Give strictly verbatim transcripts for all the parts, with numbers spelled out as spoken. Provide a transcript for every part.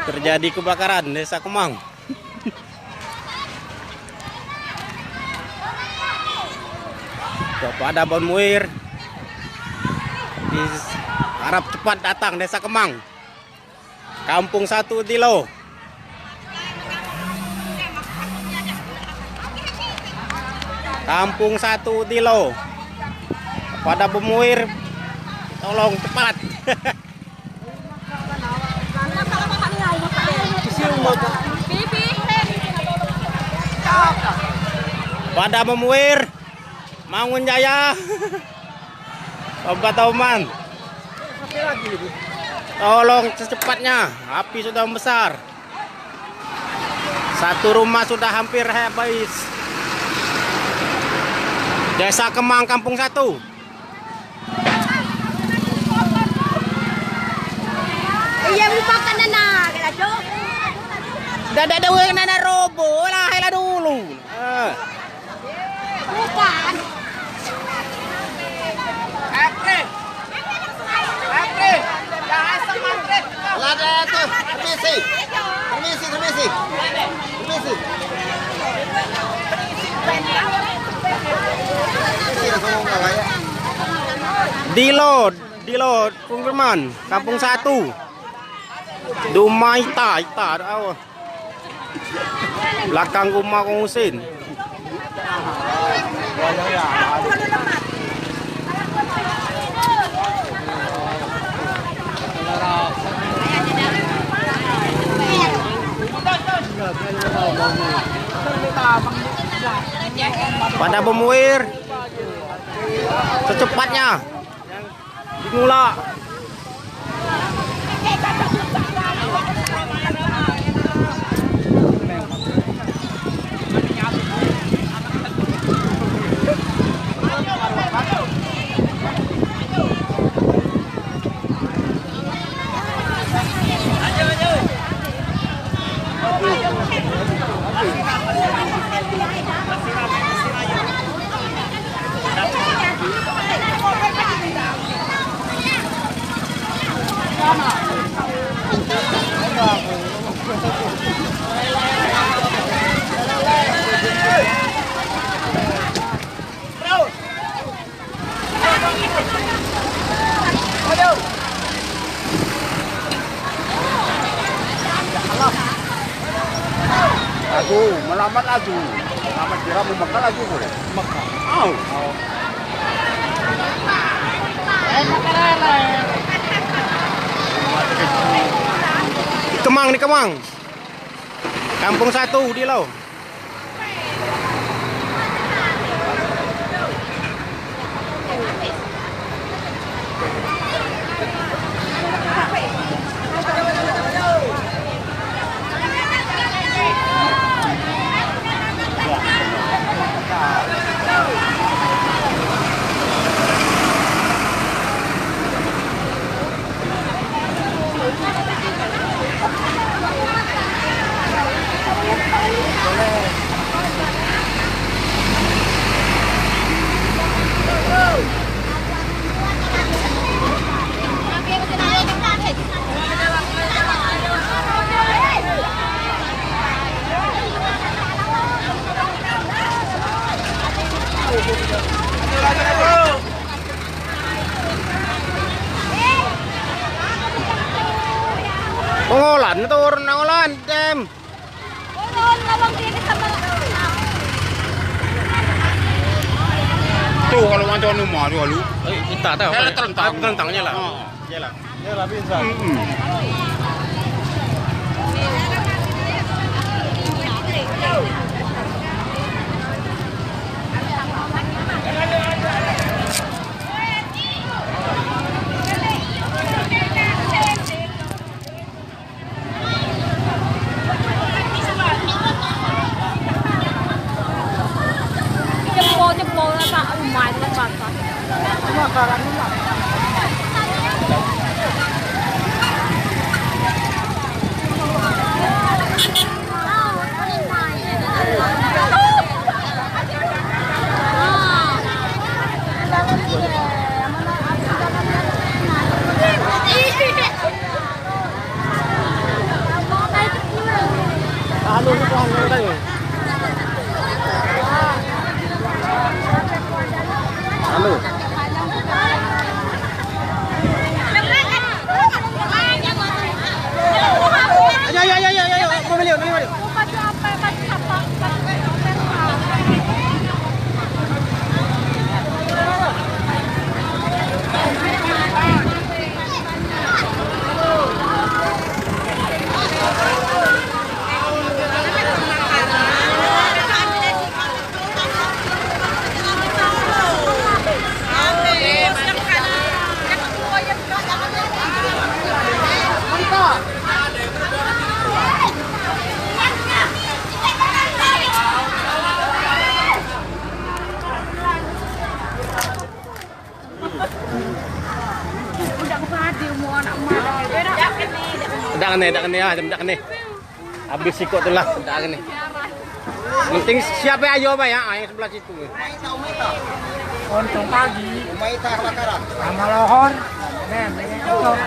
Terjadi kebakaran Desa Kemang. Kepada Bon Muir. Harap cepat datang Desa Kemang. Kampung Satu Dilo. Kampung Satu Dilo. Pada Bemuir, tolong cepat. Pada Bemuir, Mangun Jaya. Obat Oman. Tolong secepatnya, api sudah membesar. Satu rumah sudah hampir habis. Desa Kemang, Kampung Satu. Iya, melupakan nana, kata Cok. Dah ada dua nana robo lah, lah dulu. Eh. Bukan. Lah, dah tu. Permisi. Permisi, permisi. Permisi. Permisi, langsung ngomong lah, ya. Dilot, Dilot, Kungkerman, Kampung Satu. Dumah Ita, Ita, dak awo. Belakang rumah Kong Husin. Pada Bemuir. Secepatnya. Mula. Lagu, melamat lagu. Melamat kira mau Mekah lagu boleh. Mekah. Au. Di Kemang, di Kemang. Kampung Satu, Dilo. Pengolan turun, pengolan, dem. Tu kalau macam rumah tu lalu. Eh, kita tahu. Terentang. Terentangnya lah. Ha. Iyalah. Iyalah, bisa. Mm-mm. Jempol, jempol, tak umai, tak patah. Dak kene, dak kene, ah, dak kene. Habis sikok tu lah, dak kene. Penting siap ya, ayo, Bang, ya. Ah, yang sebelah situ. Untung pagi. Sama lohor. Nen, ini kotor.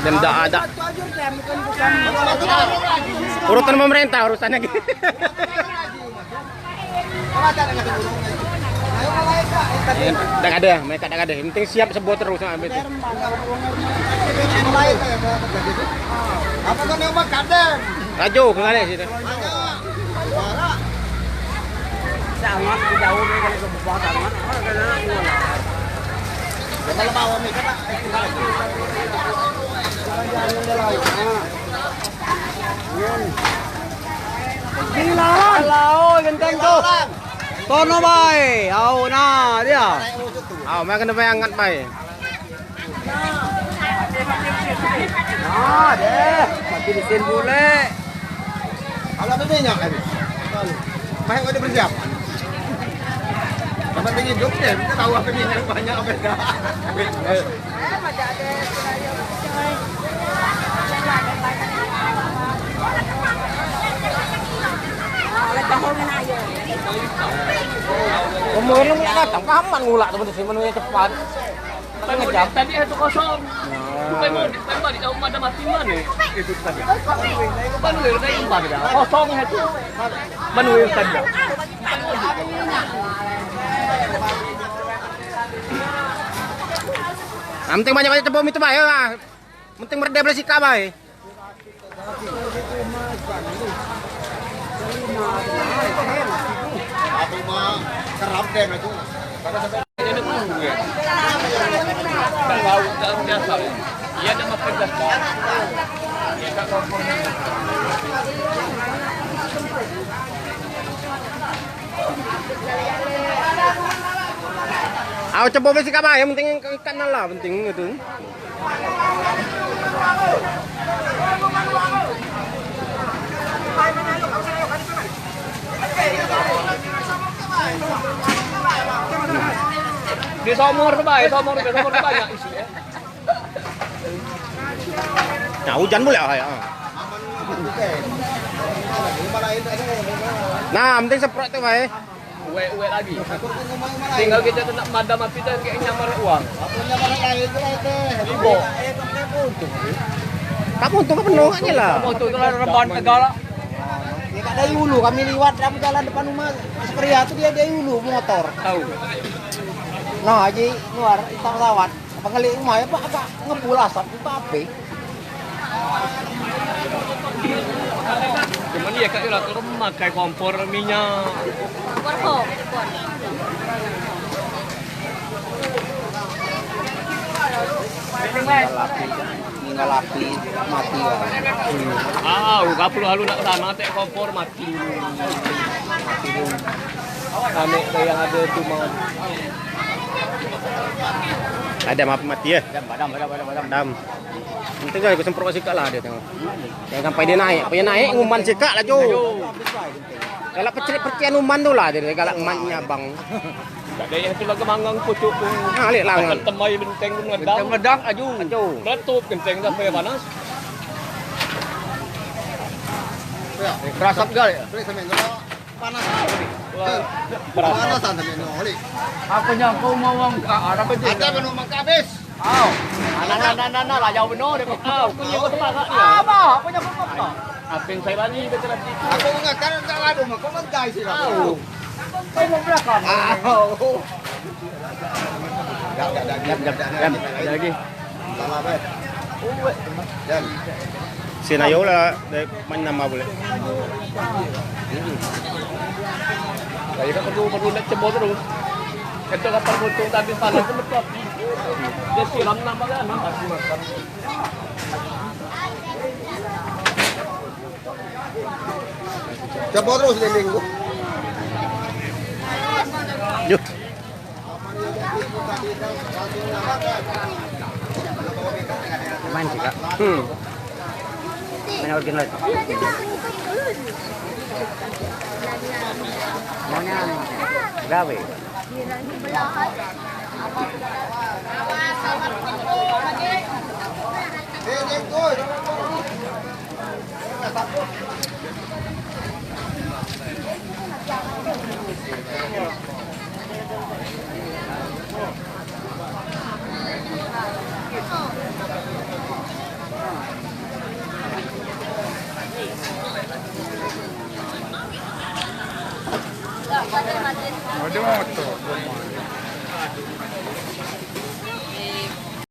Dem dak ada. Urusan pemerintah urusannya gitu. Dak ada, mereka dak ada. Yang penting siap sebut terus ambil tu. Apa kan yang makan? Raju ke sana situ. Sangat jauh dari kalau ke bawah sangat. Kalau bawah ni kan. Halo, genteng tu. Sono bae. Au nah dia. Au, mai kena bae angat bae. Nah, deh. Mati mesin bule. Kalau ada minyak tadi. Mai ada persiapan. Sama tinggi hidup deh, kita tahu apa minyak banyak apa dah. Umur lu nak datang kapan ngulak teman sih menunya cepat. Tadi itu kosong. Bukan mau di, bukan mau di, ada mati mana? Itu tadi. Bukan mau di, kosong itu. Manual tadi. Nah, penting banyak-banyak tepung itu bae lah. Penting merdeka bersih bae. Aku mah kerap deh, aku. Ayo coba besi kabar, yang penting ikan lah, penting itu. Di somor tu bae, somor tu, somor tu banyak isi ya. Nah, hujan pula ah, ya. Nah, penting seprot tu bae. Uwek-uwek lagi. Tinggal kita tu nak madam api tu kayak nyamar uang. Ibo. Kamu untung apa nongak ni lah? Kamu tu kalau reban tegal lah. Ya, kat dari hulu kami liwat, kamu jalan depan rumah Sekria tu dia dari hulu motor. Tahu. Nah, Haji Nuar, hitam pesawat. Apa ngeli rumah ya, Pak, agak ngebul asap tu, tapi. Cuman ya, Kak, ya, lah, makai kompor minyak. Kompor, kompor. Tinggal api, tinggal api, mati ya. Ah, udah puluh lalu nak sana, tek kompor mati. Mati dulu. Kami tu yang ada cuma. Ada maaf mati ya? Padam, padam, padam, padam, padam. Padam. Penting kan aku semprot sikak lah dia tengok. Jangan sampai dia naik. Apa dia naik, nguman sikak lah, Jo. Kalau pecel percian uman tu lah dia, kalau emaknya abang. Tak ada yang tu lagi manggang pucuk tu. Nah, alik lah. Temai benteng tu meledak. Benteng meledak, aju. Aju. Meletup benteng sampai panas. Kerasap gal ya? Panas. Wah, panas. Panasan sampai nolih. Apa nyangka mau wong ka Arab aja? Ada belum mangka habis. Au. Nah, nah, nah, nah, nah, lah jauh benar dia. Au, punya apa? Apa nyangka apa? Apin saya bani betul lagi. Aku ingat kan tak lalu mah kau mentai sih. Au. Kau mau belakang. Au. Jam, jam, jam, jam, jam. Ada lagi. Salah, Beb. Jam. Sini ayo lah, dari mana nama boleh? Saya kan perlu, perlu nak cebol terus. Kita kan perlu tadi panas tu betul. Dia siram nama kan, aku makan. Cebol terus keliling tu. Yuk. Main sih, Kak. Hmm. Yang original itu. Maunya gawe. Ada motor.